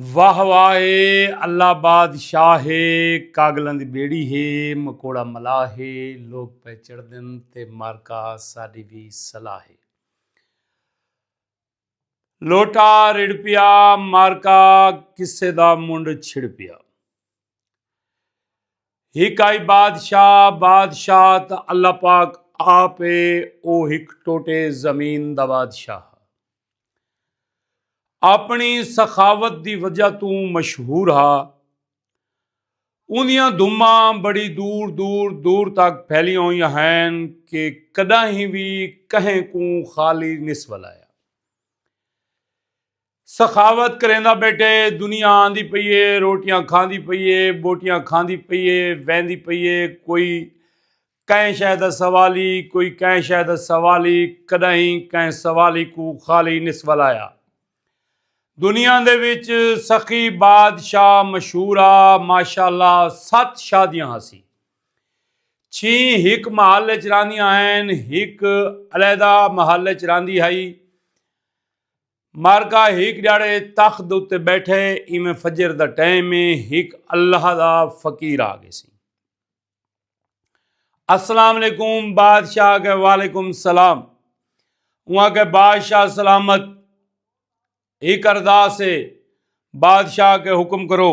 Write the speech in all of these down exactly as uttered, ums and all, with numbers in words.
واہ واہ اے اللہ بادشاہ اے، کاگلاں دی بیڑی ہے، مکوڑا ملاح ہے، لوگ پئے چڑھدن تے مارکا ساڈی وی صلاح ہے۔ لوٹا رڑ پیا، مارکا قصے دا منڈ چھڑ پیا۔ ہک آئی بادشاہ، بادشاہ تاں اللہ پاک آپ اے، او ہک ٹوٹے زمین دا بادشاہ۔ اپݨی سخاوت دی وجہ توں مشہور ہا۔ اوندیاں دھماں بڑی دور دور دور تک پھیلیاں ہوئیاں ہین کہ کݙاہیں وی کہیں کوں خالی نس ولایا۔ سخاوت کریندا ٻیٹھے، دنیا آندی پئی اے، روٹیاں کھاندی پئی اے، ٻوٹیاں کھاندی پئی اے، ویندی پئی اے، کوئی کہیں شے دا سوالی، کوئی کہیں شے دا سوالی، کݙاہیں کہیں سوالی کوں خالی نس ولایا۔ دنیا دے وچ سخی بادشاہ مشہور ہا، ماشاءاللہ ست شادیاں ہاسی۔ چھی ہک محل اچ راہندیاں ہین، ہک علیحدہ محل اچ راہندی ہئی۔ مارکا ہک ݙیہاڑے تخت دے اتے ٻیٹھے، ایویں فجر دا ٹائم ہے، ہک اللہ دا فقیر آ ڳیسی۔ السلام علیکم۔ بادشاہ آکھے وعلیکم السلام۔ اوں آکھے بادشاہ سلامت، ہک ارداس ہے، بادشاہ آکھے حکم کرو،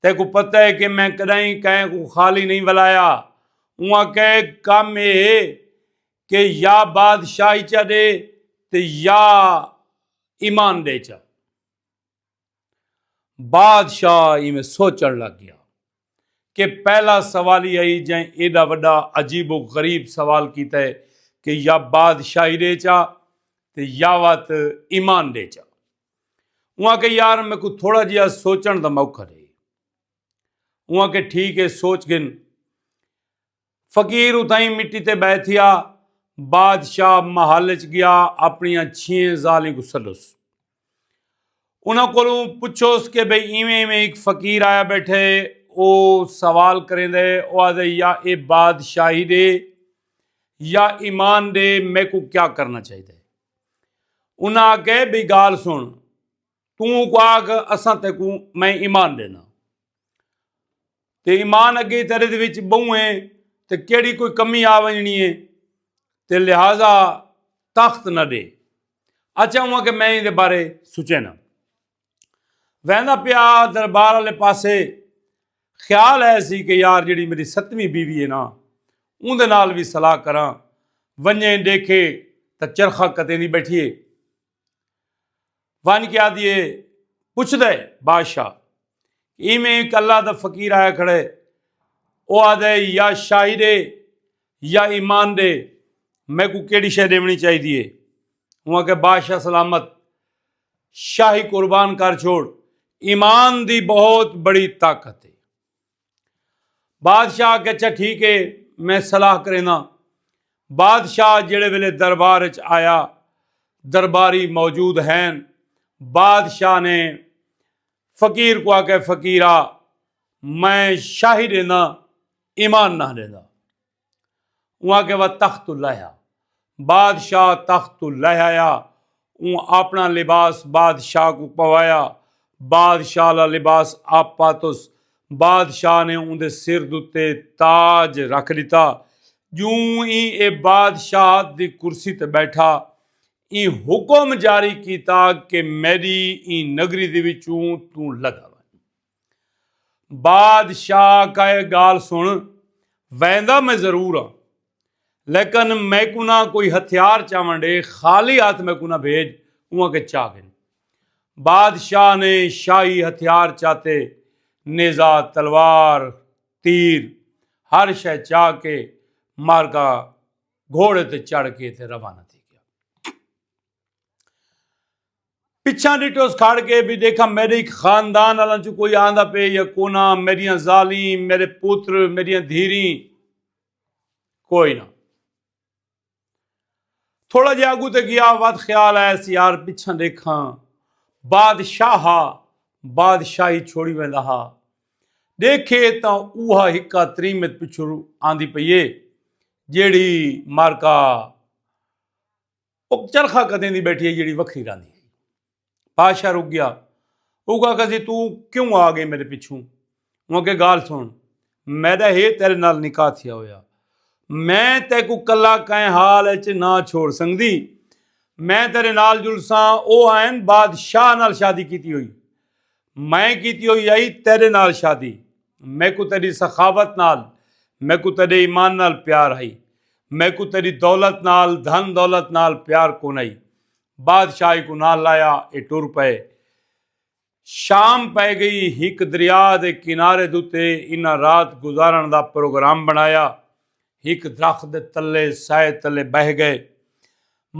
تیکوں پتہ ہے کہ میں کݙاہیں کہیں کوں خالی نہیں ولایا۔ اوں آکھے کم اے ہے کہ یا بادشاہی چا ݙے تے یا ایمان ݙے چا۔ بادشاہ ایویں سوچݨ لڳ ڳیا کہ پہلا سوال ہی آئی جئیں ایݙا وݙا عجیب و غریب سوال کیتا ہے کہ یا بادشاہی ݙے چا تے یا وت ایمان ݙے چا۔ اوں آکھیا یار میکوں تھوڑا جیہا سوچݨ دا موقع ݙے۔ اوں آکھیا ٹھیک ہے، سوچ گھن۔ فقیر اتھائیں مٹی تے ٻہہ تھیا۔ بادشاہ محل اچ ڳیا، اپݨیاں چھیئیں ذالیں کوں سݙوس۔ انہاں کولوں پچھوس کہ بھئی ایویں ایویں ہک فقیر آیا ٻیٹھے، او سوال کریندے، او آہدے یا اے بادشاہی ݙے یا ایمان ݙے، میکوں کیا کرنا چاہیدا ہے؟ انہاں آکھے بھئی ڳالھ سݨ، توں اوکوں آکھ اساں تیکوں میں ایمان ݙینداں۔ تے ایمان اڳے تیݙے دے وچ ٻہوں ہے تے کیڑھی کوئی کمی آ ونڄݨی ہے تے لہذا تخت نہ ݙے۔ اچھا اوں آکھے میں ایندے بارے سوچیناں۔ ویندا پیا دربار آلے پاسے، خیال ہے سی کہ یار جیڑھی میݙی ستویں بیوی ہے نا اوندے نال وی صلاح کراں۔ ونڄے ݙیکھے تاں چرخا کتیندی ٻیٹھی ہے۔ ونڄ کے آہدی ہے، پچھدا ہے بادشاہ، ایویں ہک اللہ دا فقیر آیا کھڑا ہے، او آہدا ہے یا شاہی ݙے یا ایمان ݙے، میکوں کیڑھی شے ݙیوݨی چاہیدی ہے؟ اوں آکھیا بادشاہ سلامت، شاہی قربان کر چھوڑ، ایمان دی بہت بڑی طاقت ہے۔ بادشاہ آکھیا اچھا ٹھیک ہے، میں صلاح کرینداں۔ بادشاہ جیڑھے ویلے دربار اچ آیا، درباری موجود ہین۔ بادشاہ نے فقیر کوں آکھیا فقیرا، میں شاہی ݙینداں، ایمان نہ ݙینداں۔ اوں آکھیا وا تخت توں لہیا۔ بادشاہ تخت توں لہہ آیا۔ اوں اپݨا لباس بادشاہ کوں پوایا۔ بادشاہ آلا لباس آپ پاتس۔ بادشاہ نے اوندے سر دے اتے تاج رکھ ݙتا۔ جوں ای اے بادشاہت دی کرسی تے ٻیٹھا، ایں حکم جاری کیتا کہ میݙی ایں نگری دے وچوں توں لڳا ونڄ۔ بادشاہ آکھیا اے ڳالھ سݨ، ویندا میں ضرور ہاں، لیکن میکوں نہ کوئی ہتھیار چاوݨ ݙے، خالی ہتھ میکوں نہ بھیج۔ اوں آکھیا چا گھن۔ بادشاہ نے شاہی ہتھیار چاتے، نیزہ، تلوار، تیر، ہر شے چا کے مارکا گھوڑے تے چڑھ کے تے روانہ تھی ڳیا۔ پچھاں ݙٹوس کھڑ کے بھی ݙیکھاں میݙے ہک خاندان آلاں چوں کوئی آندا پئے یا کونا، میݙیاں ذالیں، میݙے پتر، میݙیاں دھیریں، کوئی نہ۔ تھوڑا جیہا اڳوں تے ڳیا، وت خیال آیس یار پچھاں ݙیکھاں، بادشاہ ہا، بادشاہی چھوڑی ویندا ہا۔ ݙیکھے تاں اوہا ہکا تریمت پچھوں آندی پئی ہے جیڑھی مارکا او چرخا کتیندی ٻیٹھی ہے جیڑھی وکھری راہندی ہے۔ بادشاہ رک ڳیا۔ اوکوں آکھا سی، توں کیوں آ گئے میرے پچھوں؟ اوں آکھے، گالھ سن، میڈا ہے تیرے نال نکاح تھیا ہویا، میں تیکوں کلا کہیں حال اچ نہ چھوڑ سنگدی۔ میں تیرے نال جلساں، او آئن بادشاہ نال شادی کیتی ہوئی۔ میں کیتی ہوئی آئی تیرے نال شادی۔ میکوں تیری سخاوت نال، میکوں تیرے ایمان نال پیار ہئی۔ میکوں تیری دولت نال، دھن دولت نال پیار کون ہئی۔ بادشاہ ایکوں نال لایا، اے ٹر پئے۔ شام پئے گئی۔ ہک دریا دے کنارے دے اتے انہاں رات گزارݨ دا پروگرام بݨایا۔ ہک درخت دے تلے، سائے تلے بہہ گئے۔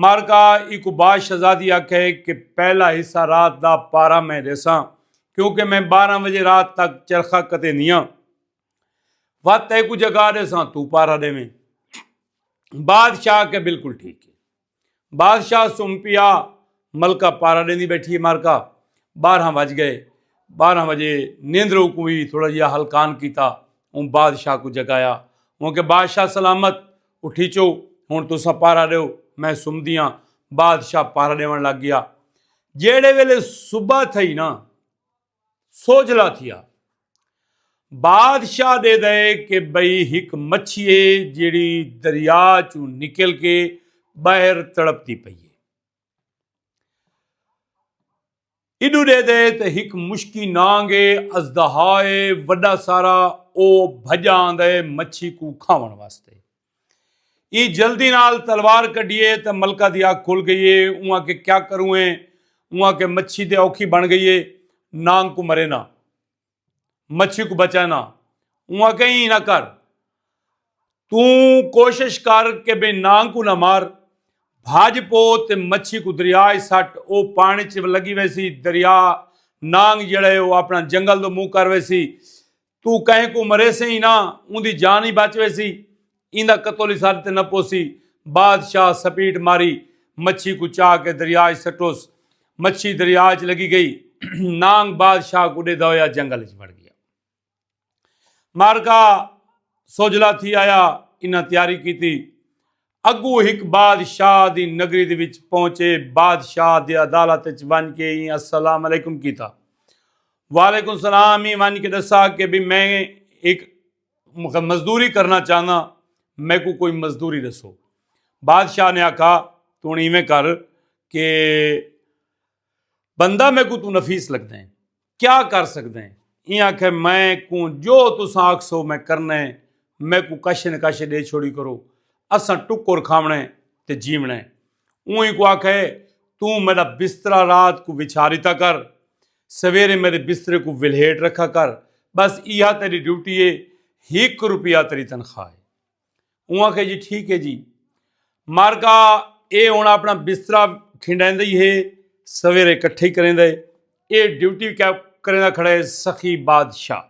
مارکا ایکوں با شہزادی آکھے کہ پہلا حصہ رات دا پارا میں ݙیساں، کیونکہ میں بارہ وجے رات تک چرخا کتیندیاں۔ وت تیکوں جگا ݙیساں، توں پارا ݙیویں۔ بادشاہ آکھے، بالکل ٹھیک ہے۔ بادشاہ سم پیا، ملکہ پارا ݙیندی ٻیٹھی ہے۔ مارکا بارہ وج گئے۔ بارہ وجے نیندرو کوں وی تھوڑا جہا ہلکان کیتا۔ اوں بادشاہ کوں جگایا۔ اوں کہ بادشاہ سلامت، اٹھیچو، ہݨ تساں پارا ݙیو۔ میں سمدیاں۔ بادشاہ پارا ݙیوݨ لگ گیا۔ جیڑھے ویلے صبح تھئی نا، سوجھلا تھیا۔ بادشاہ ݙیہدا ہے کہ بھئی ہک مچھی ہے جیڑھی دریا چوں نکل کے ٻاہر تڑپدی پئی ہے۔ ایݙو ݙیہدا ہے تے ہک مشکی نانگ ہے، ازدہا ہے وݙا سارا، او بھڄا آندا ہے مچھی کوں کھاوݨ واسطے۔ ایں جلدی نال تلوار کڈھیے تے ملکہ دی اکھ کھل گئی ہے۔ اوں آکھے کیا کروں ایں؟ اوں آکھے مچھی تے اوکھی بݨ گئی ہے، نانگ کوں مرینا، مچھی کوں بچائنا۔ اوں آکھے ایں نہ کر، توں کوشش کر کہ بھئی نانگ کوں نہ مار، بھڄ پو تے مچھی کوں دریا اچ سٹ، او پاݨی اچ لگی ویسی، دریا نانگ جیڑھا ہے او اپݨا جنگل دو منہ کر ویسی۔ توں کہیں کوں مریسیں ہی نہ، اوندی جان ہی بچ ویسی، ایندا قتل ہی ساݙے تے نہ پوسی۔ بادشاہ سپیٹ ماری، مچھی کوں چا کے دریا اچ سٹوس۔ مچھی دریا اچ لگی گئی۔ نانگ بادشاہ کوں ݙیہدا ہویا جنگل اچ وڑ گیا۔ مارکا سوجھلا تھی آیا، انہاں تیاری کیتی۔ اڳوں ہک بادشاہ دی نگری دے وچ پہنچے، بادشاہ دی عدالت وچ ونڄ کے ایں السلام علیکم کیتا۔ وعلیکم السلام، ایں ونڄ کے ݙسا کہ بھئی میں ہک مزدوری کرݨا چاہنداں، میکوں کوئی مزدوری ݙسو۔ بادشاہ نے آکھا، توں ایویں کر کہ بندہ میکوں توں نفیس لڳدیں، کیا کر سڳدیں؟ ایں آکھے، میکوں جو تساں آکھسو میں کرݨے، میکوں کشے نہ کشے ݙے چھوڑی کرو، اساں ٹکر کھاوݨے تے جیوݨے۔ اوں ایکوں آکھے، توں میݙا بسترا رات کوں وچھا ݙتا کر، سویرے میݙے بسترے کوں ولھیٹ رکھا کر، بس ایہا تیݙی ڈیوٹی ہے، ہک روپیہ تیݙی تنخواہ ہے۔ اوں آکھیا، جی ٹھیک ہے جی۔ مارکا اے ہݨ اپݨا بسترا کھنڈیندا ہی ہے، سویرے اکٹھے ہی کریندا ہے۔ اے ڈیوٹی کیا کریندا کھڑا ہے؟ سخی بادشاہ۔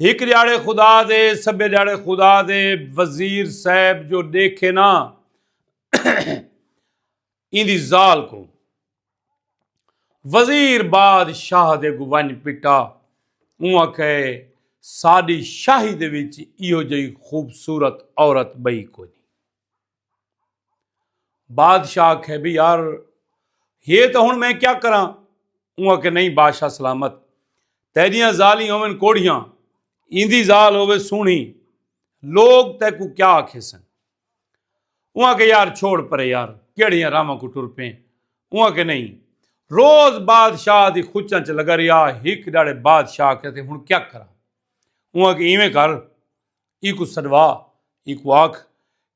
ہک ݙیہاڑے خدا دے، سبھے ݙیہاڑے خدا دے، وزیر صاحب جو ݙیکھے نا ایندی ذال کوں، وزیر بادشاہ دے اڳوں ونڄ پٹا۔ اوں آکھے، ساݙی شاہی دے وچ ایہو جئی خوبصورت عورت ٻئی کوئی نی۔ بادشاہ آکھے، بھئی یار، ہے تاں ہݨ میں کیا کراں؟ اوں آکھے، نئیں بادشاہ سلامت، تیݙیاں ذالیں ہوون کوڑھیاں، ایندی ذال ہووے سوہݨی، لوک تیکوں کیا آکھیسن؟ اوں آکھے، یار چھوڑ پرے یار، کیڑھیاں راہواں کوں ٹر پئیں؟ اوں آکھے، نئیں، روز بادشاہ دی خچاں چ لڳا رہیا۔ ہک ݙیہاڑے بادشاہ آکھیا، تے ہݨ کیا کراں؟ اوں آکھے، ایویں کر، ایکوں سݙوا، ایکوں آکھ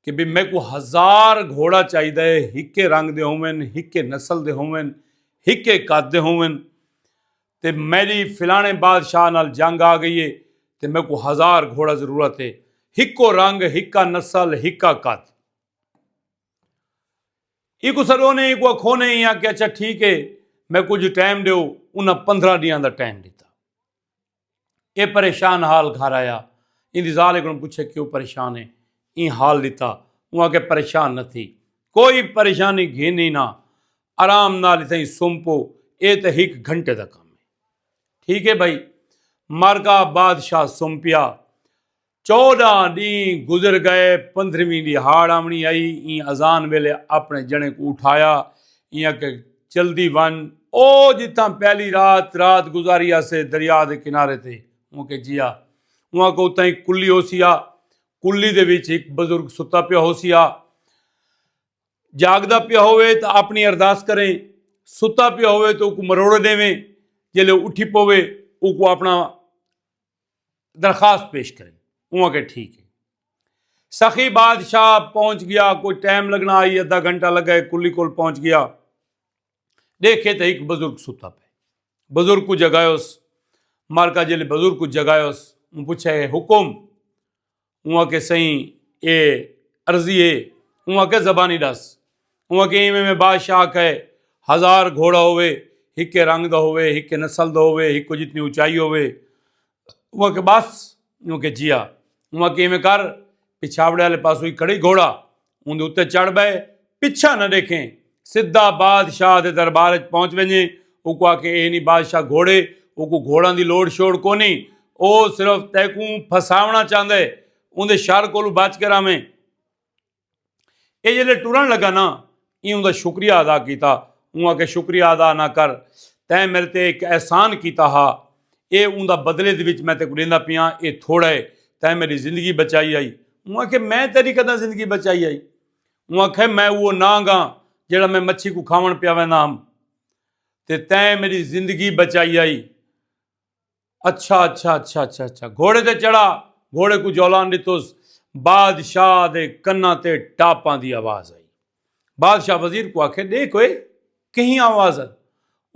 کہ بھئی میکوں ہزار گھوڑا چاہیدا ہے، ہکے رنگ دے ہوون، ہکے نسل دے ہوون، ہکے قد دے ہوون، تے میݙی فلاݨے بادشاہ نال جنگ آ ڳئی ہے، تے میکوں ہزار گھوڑا ضرورت ہے، ہکو رنگ، ہکا نسل، ہکا قد۔ ایکوں سݙونے، ایکوں اکھونے، ایں آکھیا، اچھا ٹھیک ہے، میں کجھ ٹائم ݙیو۔ انہاں پندرہ ݙینہاں دا ٹائم ݙتا۔ اے پریشان حال گھر آیا۔ ایندی ذال کوں پچھے، کیوں پریشان ہے؟ ایں حال ݙتا۔ اوں آکھے، پریشان نہ تھی، کوئی پریشانی گھن ہی نہ، آرام نال اتھائیں سم پو، اے تے ہک گھنٹے دا کم ہے۔ ٹھیک ہے بھائی۔ مارکا بادشاہ سم پیا۔ چوݙاں ݙینہہ گزر ڳئے، پندرہویں ݙیہاڑ آوݨی آئی۔ ایں اذان ویلے اپݨے جݨے کوں اٹھایا، ایں آکھے، جلدی ونڄ، او جتھاں پہلی رات رات گزاری آسے دریا دے کنارے تے۔ اوں آکھے جیا۔ اوں آکھے اتھاں ہک کلی ہوسی آ۔ کلی دے وچ ہک بزرگ ستا پیا ہوسی آ۔ جاگدا پیا ہووے تاں اپݨی ارداس کریں، ستا پیا ہووے تاں اوکوں مروڑے ݙیویں، جیلے او اٹھی پووے اوکوں اپݨا درخواست پیش کریں۔ اوں آکھے ٹھیک ہے۔ سخی بادشاہ پہنچ گیا، کوئی ٹائم لگنا ہئی، ادھا گھنٹہ لگا ہے، کلی کول پہنچ گیا۔ ݙیکھے تاں ہک بزرگ ستا پئے۔ بزرگ کوں جگایوس۔ مارکا جیلے بزرگ کوں جگایوس، اوں پچھیا اے حکم؟ اوں آکھے سئیں اے عرضی ہے۔ اوں آکھے زبانی ݙس۔ اوں آکھے ایویں میں بادشاہ آکھے ہزار گھوڑا ہووے، ہکے رنگ دا ہووے، ہکے نسل دا ہووے، ہکو جتنی اچائی ہووے۔ اوں آکھے بس؟ اوں آکھے جیا۔ اوں آکھے ایویں کر، پچھاوڑے آلے پاسوں ہی کھڑی گھوڑا، اوندے اتے چڑھ بئے، پچھا نہ ݙیکھیں، سدھا بادشاہ دے دربار اچ پہنچ ونڄیں۔ اوکوں آکھیں اے نی بادشاہ گھوڑے، اوکوں گھوڑاں دی لوڑ شوڑ کونی، او صرف تیکوں پھساوݨا چاہندا ہے، اوندے شر کولوں بچ کے رہویں۔ اے جیلے ٹرݨ لگا نا، ایں اوندا شکریہ ادا کیتا۔ اوں آکھے شکریہ ادا نہ کر، تیں میرے تے ہک احسان کیتا ہا، اے اوندا بدلے دے وچ میں تیکوں ݙیندا پیاں، اے تھوڑا ہے، تیں میری زندگی بچائی ہئی۔ اوں آکھے میں تیری کداں زندگی بچائی ہئی؟ اوں آکھے میں اوہو نانگ آں جیڑھا میں مچھی کوں کھاوݨ پیا ویندا ہم، تے تیں میری زندگی بچائی ہئی۔ اچھا اچھا اچھا اچھا اچھا گھوڑے تے چڑھا۔ گھوڑے کوں جولان ݙتس۔ بادشاہ دے کناں تے ٹاپاں دی آواز آئی۔ بادشاہ وزیر کوں آکھے ݙیکھ اوئے کہیں آواز ہے؟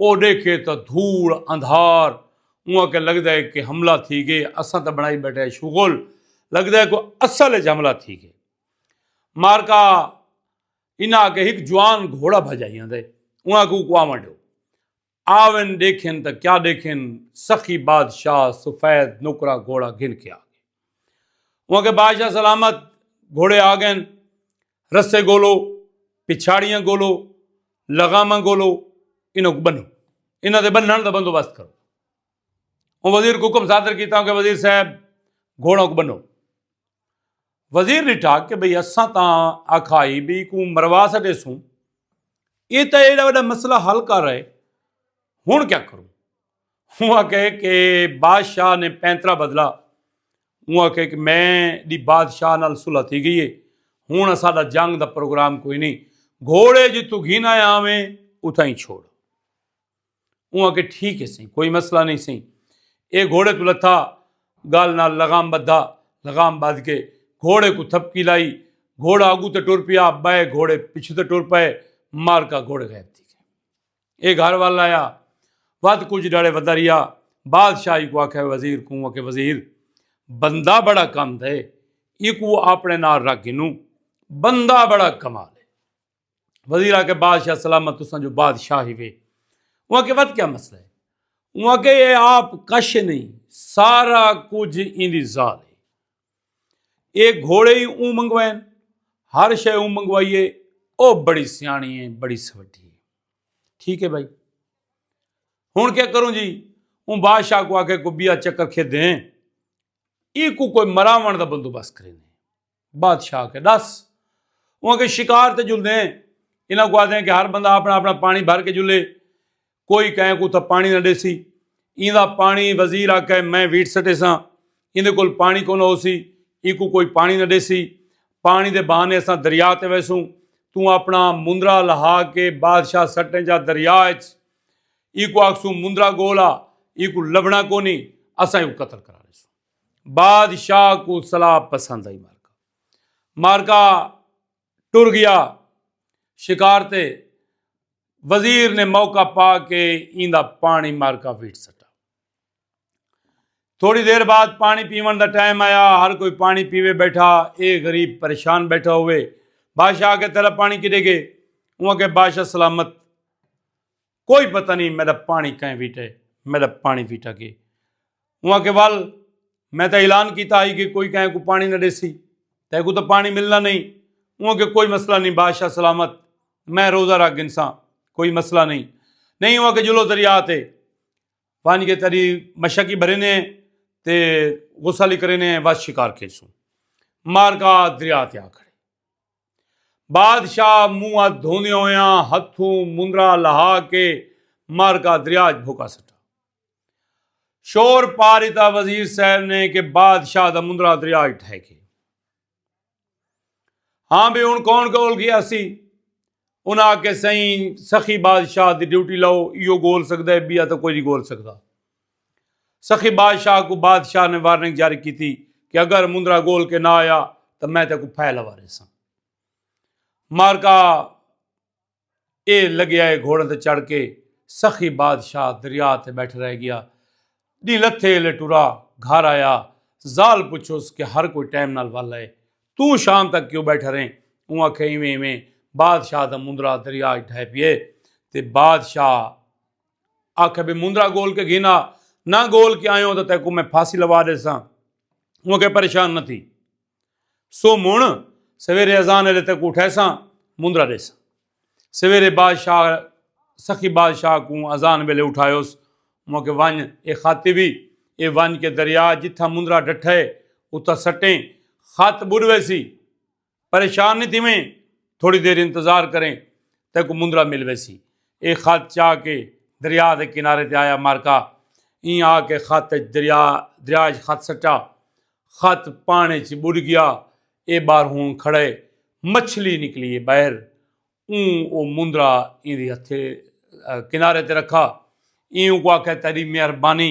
او ݙیکھے تاں دھوڑ اندھار۔ اوں آکھے لڳدا ہے کہ حملہ تھی ڳئے، اساں تاں بݨائی ٻیٹھے شغل، لڳدا ہے کوئی اصل اچ حملہ تھی ڳئے۔ مارکا انہاں آکھے ہک جوان گھوڑا بھڄائی آندا ہے، انہاں کوں کوں آوݨ ݙیو۔ آون ݙیکھن تاں کیا ݙیکھن، سخی بادشاہ سفید نکرا گھوڑا گھن کے آ ڳئے۔ اوں آکھے بادشاہ سلامت، گھوڑے آ ڳئن، رسے گولو، پچھاڑیاں گولو، لغاماں گولو، انہاں کوں ٻنھو، انہاں دے ٻنھݨ دا بندوبست کرو۔ اوں وزیر کوں حکم صادر کیتا کہ وزیر صاحب گھوڑاں کوں ٻنھو۔ وزیر ݙٹھا کہ بھئی اساں تاں آکھا ہئی بھئی کوں مروا سٹیسوں، اے تاں ایݙا وݙا مسئلہ حل کر آئے، ہݨ کیا کروں؟ اوں آکھے کہ بادشاہ نے پینترا بدلا۔ اوں آکھے کہ میں دی بادشاہ نال صلح تھی ڳئی ہے، ہݨ اساݙا جنگ دا پروگرام کوئی نہیں، گھوڑے جتھوں گھن آیا آویں اتھاں ہی چھوڑ۔ اوں آکھے ٹھیک ہے سئیں، کوئی مسئلہ نہیں سئیں۔ اے گھوڑے توں لتھا، ڳل نال لغام ٻدھا، لغام ٻدھ کے گھوڑے کوں تھپکی لائی، گھوڑا اڳوں تے ٹر پیا، ٻئے گھوڑے پچھوں تے ٹر پئے، مارکا گھوڑے غائب تھی ڳئے۔ اے گھر ول آیا، ودھ کجھ ݙاڑے ودا رہیا۔ بادشاہ ایکوں آکھے وزیر کوں کہ وزیر، بندہ بڑا کم دا ہے، ایکوں اپݨے نال رکھ گھنوں، بندہ بڑا کمال ہے۔ وزیر آکھے بادشاہ سلامت، تساں جو بادشاہ ہی وے۔ اوں آکھے وت کیا مسئلہ ہے؟ اوں آکھے اے آپ کش نہیں، سارا کجھ ایندی ذال ہے۔ اے گھوڑے ہی اوں منگوائن، ہر شے اوں منگوائی ہے، او بڑی سیاݨی ہے، بڑی سوٹھی ہے۔ ٹھیک ہے بھائی، ہݨ کیا کروں جی؟ اوں بادشاہ کوں آکھے کوئی ٻیا چکر کھیدیں، ایکوں کوئی مراوݨ دا بندوبست کریندیں۔ بادشاہ آکھے ݙس۔ اوں آکھے شکار تے جلدیں، انہاں کوں آہدیں کہ ہر بندہ اپݨا اپݨا پاݨی بھر کے جلے، کوئی کہیں کوں اتھاں پاݨی نہ ݙیسی۔ ایندا پاݨی وزیر آکھے میں ویٹ سٹیساں، ایندے کول پاݨی کوئناں ہوسی، ایکوں کوئی پاݨی نہ ݙیسی۔ پاݨی دے بہانے اساں دریا تے ویسوں، توں اپݨا مندرا لہا کے بادشاہ سٹیں جا دریا اچ، ایکوں آکھسوں مندرا گول آ، ایکوں لبھݨا کونی، اساں ایکوں قتل کرا ݙیسوں۔ بادشاہ کوں صلاح پسند آئی۔ مارکا مارکا ٹر گیا شکار تے۔ وزیر نے موقع پا کے ایندا پاݨی مارکا ویٹ سٹا۔ تھوڑی دیر بعد پاݨی پیوݨ دا ٹائم آیا، ہر کوئی پاݨی پیوے ٻیٹھا، اے غریب پریشان ٻیٹھا ہووے۔ بادشاہ آکھے تیݙا پاݨی کݙے ڳئے؟ اوں آکھے بادشاہ سلامت، کوئی پتہ نہیں میݙا پاݨی کئیں ویٹے، میݙا پاݨی ویٹا ڳئے۔ اوں آکھے ول میں تاں اعلان کیتا ہئی کہ کوئی کہیں کوں پاݨی نہ ݙیسی، تیکوں تاں پاݨی ملݨا نہیں۔ اوں آکھے کوئی مسئلہ نہیں بادشاہ سلامت، میں روزہ رکھ گھنساں، کوئی مسئلہ نہیں۔ نہیں، اوں آکھے جلو دریا تے ونڄ کے تیݙی مشک ہی بھریندے ہیں تے غسل ہی کریندے ہیں، بس شکار کھیسوں۔ مارکا دریا تے آ کھڑے۔ بادشاہ منہ ہتھ دھوندیاں ہویاں ہتھوں مندرا لہا کے مارکا دریا اچ بھوکا سٹا۔ شور پا ݙتا وزیر صاحب نے کہ بادشاہ دا مندرا دریا اچ ڈھہہ ڳئے۔ ہاں بھئی ہݨ کون گول ڳیا سی؟ انہاں آکھیا سئیں سخی بادشاہ دی ڈیوٹی لاؤ، ایہو گول سڳدا ہے، ٻیا تاں کوئی نہیں گول سڳدا۔ سخی بادشاہ کوں بادشاہ نے وارننگ جاری کیتی کہ اگر مندرا گول کے نہ آیا تاں میں تیکوں پھیل لوا ݙیساں۔ مارکا اے لڳیا اے گھوڑے تے چڑھ کے سخی بادشاہ دریا تے ٻیٹھا رہ ڳیا۔ ݙینہہ لتھے ایلے ٹرا گھر آیا۔ ذال پچھوس کہ ہر کوئی ٹائم نال ول آئے، توں شام تک کیوں ٻیٹھا رہیں؟ اوں آکھیا ایویں ایویں بادشاہ دا مندرا دریا اچ ڈھہہ پئے۔ تے بادشاہ آکھیا بھئی مندرا گول کے گھن آ، نہ گول کے آیوں تاں تیکوں میں پھانسی لوا ݙیساں۔ اوں آکھیا پریشان نہ تھی، سم ہݨ، سویرے اذان ویلے تیکوں اٹھائیساں، مندرا ݙیساں۔ سویرے بادشاہ سخی بادشاہ کوں اذان ویلے اٹھایوس، اوں آکھیا ونڄ اے خط وی، اے ونڄ کے دریا جتھاں مندرا ڈٹھا ہے اتھاں سٹیں، خط ٻݙ ویسی۔ پریشان نی تھیویں، تھوڑی دیر انتظار کریں، تیکوں مندرا مل ویسی۔ اے خط چا کے دریا دے کنارے تے آیا مارکا۔ ایں آ کے خط اچ دریا دریا اچ خط سٹا۔ خط پاݨے اچ ٻݙ ڳیا۔ اے ٻاہر ہݨ کھڑے، مچھلی نکلی اے ٻاہر۔ اوں او مندرا ایندے ہتھے کنارے تے رکھا۔ ایں اونکوں آکھیا تیݙی مہربانی۔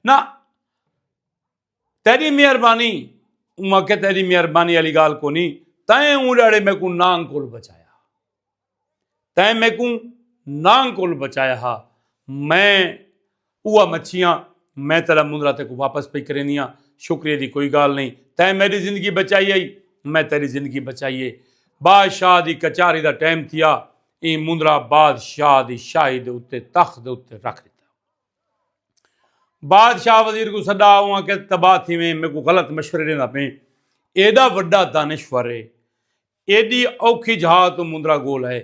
نہ تیݙی مہربانی۔ اوں آکھیا تیݙی مہربانی آلی ڳالھ کونی، تیں اوں ݙیہاڑے میکوں نانگ کول بچایا۔ تیں میکوں نانگ کول بچایا ہا۔ میں اوہا مچھی آں، میں تیݙا مندرا تیکوں واپس پئی کریندی آں۔ شکریہ دی کوئی ڳالھ نئیں، تیں میݙی زندگی بچائی ہئی، میں تیݙی زندگی بچائی ہے۔ بادشاہ دی کچاری دا ٹائم تھیا۔ ایں مندرا بادشاہ دی شاہی دے اتے تخت دے اتے رکھ ݙتا۔ بادشاہ وزیر کوں سݙا، اوں آکھیا تباہ تھیویں، میکوں غلط مشورے ݙیندا پئیں۔ ایݙا وݙا دانشور ہے، ایݙی اوکھی جھا توں مندرا گول ہے،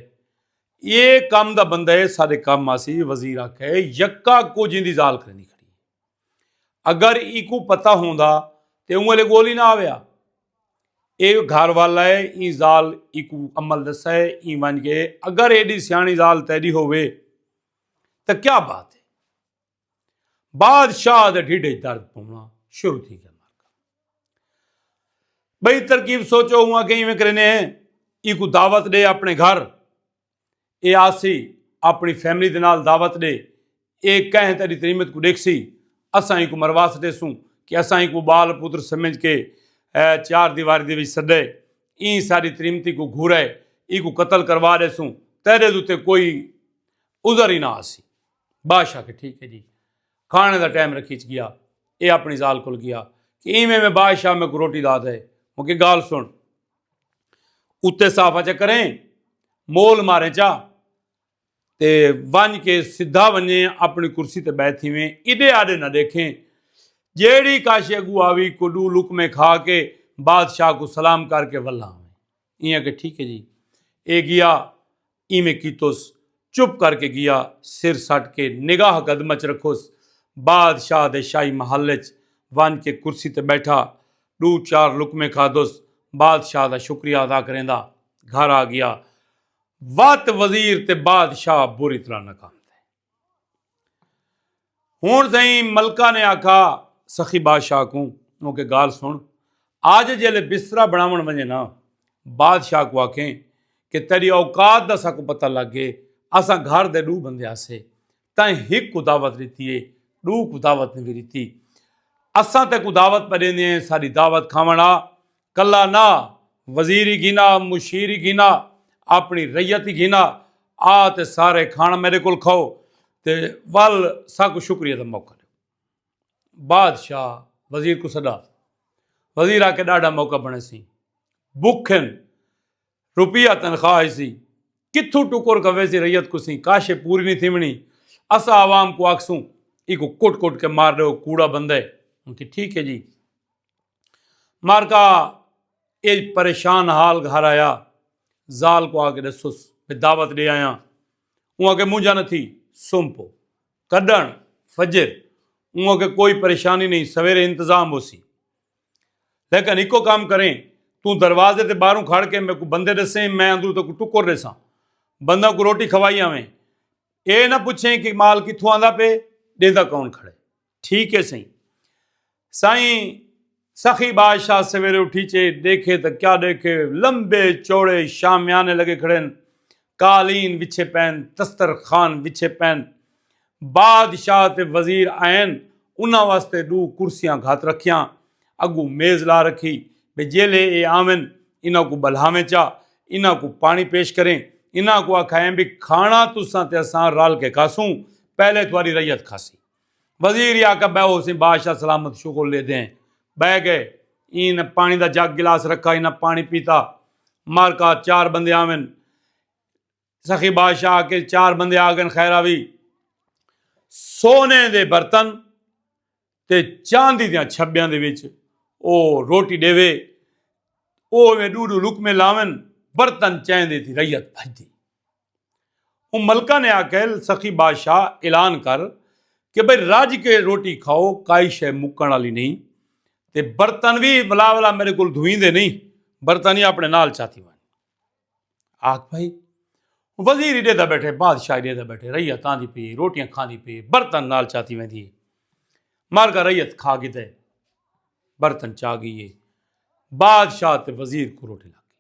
اے کم دا بندہ ہے، ساݙے کم آسی۔ وزیر آکھیا یکا کجھ ایندی ذال کریندی کھڑی ہے۔ اگر ایکوں پتہ ہوندا تے اوں ویلے گول ہی نہ آویا۔ اے گھر والا ہے، ایں ذال ایکوں عمل ݙسائے، ایں ونڄ کے اگر ایݙی سیاݨی ذال تیݙی ہووے تاں کیا بات ہے۔ بادشاہ دے ڈھڈ اچ درد پونا شروع تھی گیا مارکا۔ بئی ترکیب سوچو ہوا کہ ایویں کرینے ہیں، ایکوں دعوت ݙے اپݨے گھر۔ اے آسی، اپݨی فیملی دے نال دعوت ݙے۔ اے کہیں تیݙی تریمت کوں ݙیکھسی۔ اساں ایکوں مروا سٹیسوں کہ اساں ایکوں ٻال پتر سمجھ کے اے چار دیواری دے وچ سݙے۔ ایں ساݙی تریمتی کوں گھورے، ایکوں قتل کروا ݙیسوں۔ تیݙے اتے کوئی عذر ہی نہ آسی۔ بادشاہ آکھے ٹھیک ہے جی۔ کھانے دا ٹائم رکھی اچ گیا۔ اے اپݨی ذال کول گیا کہ ایویں ایویں بادشاہ میکوں روٹی دا ݙے۔ اوں آکھے ڳالھ سݨ، اتے صافا چا کریں، مول ماریں چا، تے ونڄ کے سدھا ونڄیں اپݨی کرسی تے ٻہہ تھیویں، ایݙے آݙے نہ ݙیکھیں۔ جیڑھی کاشی اڳوں آوی، کوئی ݙو لقمے کھا کے بادشاہ کوں سلام کر کے ولا آویں۔ ایں آکھے ٹھیک ہے جی۔ اے گیا، ایویں کیتوس۔ چپ کر کے گیا، سر سٹ کے نگاہ قدم اچ رکھوس۔ بادشاہ دے شاہی محل اچ ونڄ کے کرسی تے ٻیٹھا، ݙو چار لقمے کھادوس، بادشاہ دا شکریہ ادا کریندا گھر آ گیا۔ وت وزیر تے بادشاہ بری طرح ناکام تھئے۔ ہݨ سئیں ملکہ نے آکھا سخی بادشاہ کوں، اوں آکھے ڳالھ سݨ، اڄ جیلے بسترا بݨاوݨ ونڄے نا، بادشاہ کوں آکھیں کہ تیݙی اوقات دا ساکوں پتہ لڳ ڳئے، اساں گھر دے ݙو بندے ہاسے، تیں ہک کوں دعوت ݙتی ہے، ݙو کوں دعوت نوی ݙتی۔ اساں تیکوں دعوت پئے ݙیندے ہیں، ساݙی دعوت کھاوݨ آ، کلھا نہ، وزیر ہی گھن آ، مشیر ہی گھن آ، اپݨی رعیت ہی گھن آ، آ تے سارے کھاݨ میݙے کول کھاؤ تے ول ساکوں شکریہ دا موقع ݙیو۔ بادشاہ وزیر کوں سݙا۔ وزیر آکھے ݙاڈھا موقع بݨیسی، بکھ ہن، روپیہ تنخواہ ہیسی، کتھوں ٹکر کھویسی رعیت کوں، سئیں کاشی پوری نی تھیوݨی، اساں عوام کوں آکھسوں ایکوں کٹ کٹ کے مار ݙیو، کوڑا بندہ ہے۔ اوں آکھے ٹھیک ہے جی۔ مارکا اے پریشان حال گھر آیا، ذال کوں آ کے ݙسوس بھئی دعوت ݙے آیاں۔ اوں آکھے مونجھا نہ تھی، سم پو، کݙݨ فجر۔ اوں آکھے کوئی پریشانی نہیں، سویرے انتظام ہوسی۔ لیکن ہکو کم کریں، توں دروازے تے ٻاہروں کھڑ کے میکوں بندے ݙسیں، میں اندروں تیکوں ٹکر ݙیساں۔ بندیاں کوں روٹی کھوائی آویں۔ اے نہ پچھیں کہ مال کتھوں آندا پے، ڈیندا کون کھڑے۔ ٹھیک ہے سائیں۔ سائیں، سخی بادشاہ سویرے اٹھی چے ڈیکھے تو کیا ڈیکھے، لمبے چوڑے شامیانے لگے کھڑے ہن، قالین وچھے پین، دسترخوان وچھے پین۔ بادشاہ تے وزیر آئن، انہاں واسطے ڈو کرسیاں گھت رکھیاں، اگوں میز لا رکھی، بے جیلے اے آون، انہاں کو بلھاویں چا، انہاں کو پانی پیش کریں، انہاں کو آکھائیں بھی کھانا تساں تے اساں رل کے کھاسوں، پہلے تھوڑی رعیت کھاسی۔ وزیر یا کہ بہ ہو سیں، بادشاہ سلامت شغل لے دیں۔ بہ گئے، این پانی دا جگ گلاس رکھا، انہاں پانی پیتا۔ مارکا چار بندے آون، سخی بادشاہ آ کے چار بندے آ گئے، خیر آوی۔ سونے دے برتن تے چاندی دیاں چھبیاں دے وچ او روٹی ڈیوے، او میں ڈو ڈو لقمے لاون، برتن چین دے تھی رعیت بھجدی۔ او ملکہ نے آکھیا، سخی بادشاہ اعلان کر کہ بھئی رج کے روٹی کھاؤ، کائی شے مکن والی نہیں، تے برتن بھی ولا ولا میرے کول دھوئیں دے نہیں، برتن ہی اپنے نال چاتی ون۔ آکھ بھائی، وزیر ہی ڈیدا بیٹھے، بادشاہ ہی ڈیدا بیٹھے، رعیت آندی پی، روٹیاں کھاندی پی، برتن نال چاتی ویندی۔ مر گا رعیت کھا گدے، برتن چا گئی ہے۔ بادشاہ تے وزیر کو روٹی لگ گئی۔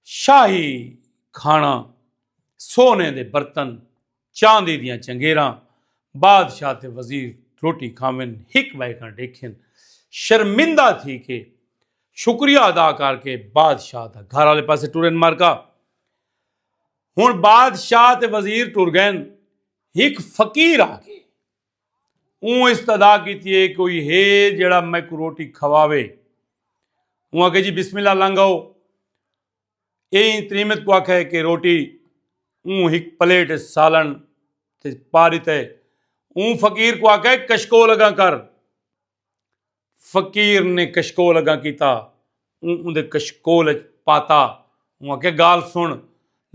شاہی کھانا، سونے دے برتن، چاندی دیاں چنگیراں، بادشاہ تے وزیر روٹی کھاون، ہک ٻئے کن ݙیکھن، شرمندہ تھی کے شکریہ ادا کر کے بادشاہ دا گھر والے پاسے ٹرن مارکا۔ ہن بادشاہ تے وزیر ٹر ڳئن، ہک فقیر آ کے اوں استدا کیتی ہے، کوئی ہے جیڑا میکوں روٹی کھواوے؟ اوں آکھے جی بسم اللہ لنگھ آؤ۔ ایں تریمت کوں آکھے کہ روٹی اوں ہک پلیٹ سالن تے پا ݙتے۔ اوں فقیر کوں آکھے کشکول اگاں کر۔ فقیر نے کشکول اگاں کیتا، اوں اوندے کشکول اچ پاتا۔ اوں آکھے گالھ سݨ،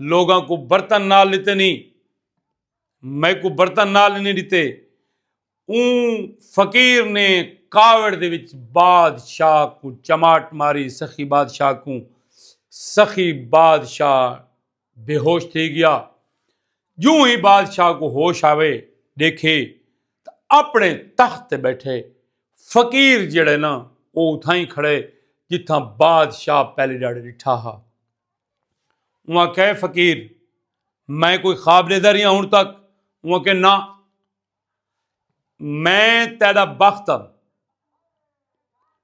لوگاں کوں برتن نال ݙتے نی، میکوں برتن نال نی ݙتے۔ اوں فقیر نے کاوڑ دے وچ بادشاہ کوں چماٹ ماری، سخی بادشاہ کوں۔ سخی بادشاہ بے ہوش تھی ڳیا۔ جوں ہی بادشاہ کوں ہوش آوے، ݙیکھے تاں اپݨے تخت تے ٻیٹھے فقیر جیڑھے نا، او اتھائیں کھڑے جتھاں بادشاہ پہلی ݙیہاڑے ݙٹھا ہا۔ اوں آکھیا، اے فقیر، میں کوئی خواب ݙیہدا رہیا ہݨ تک؟ اوں آکھیا، نہ، میں تیݙا بخت ہم،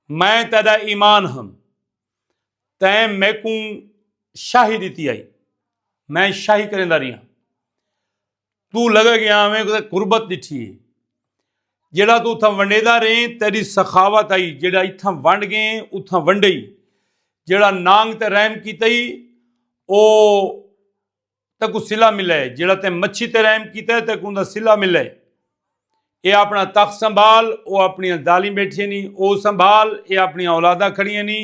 میں تیݙا ایمان ہم، تیں میکوں شاہی ݙتی ہئی، میں شاہی کریندا رہیا۔ توں لڳے ڳیا میں کوئی غربت ݙٹھی ہے۔ جیڑھا توں اتھاں ونڈیندا رہیں، تیݙی سخاوت ہئی، جیڑھا اتھاں ونڈ ڳئیں، اتھاں ونڈئی۔ جیڑھا نانگ تے رحم کیتئی، او تیکوں صلہ ملے، جیڑھا تیں مچھی تے رحم کیتے، تیکوں اوندا صلہ ملے۔ اے اپݨا تخت سنبھال، او اپݨیاں دالیں ٻیٹھیاں نی، او سنبھال، اے اپݨیاں اولاداں کھڑیاں نی،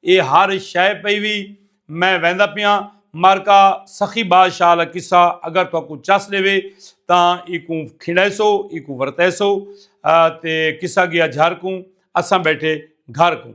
اے ہر شے پئی وی۔ میں ویندا پیاں۔ مارکا سخی بادشاہ والا قصہ اگر تہاکوں چس ݙیوے تاں ایکوں کھنڈیسو، ایکوں ورتیسو، آ، تے قصہ ڳیا جھر کوں، اساں ٻیٹھے گھر کوں۔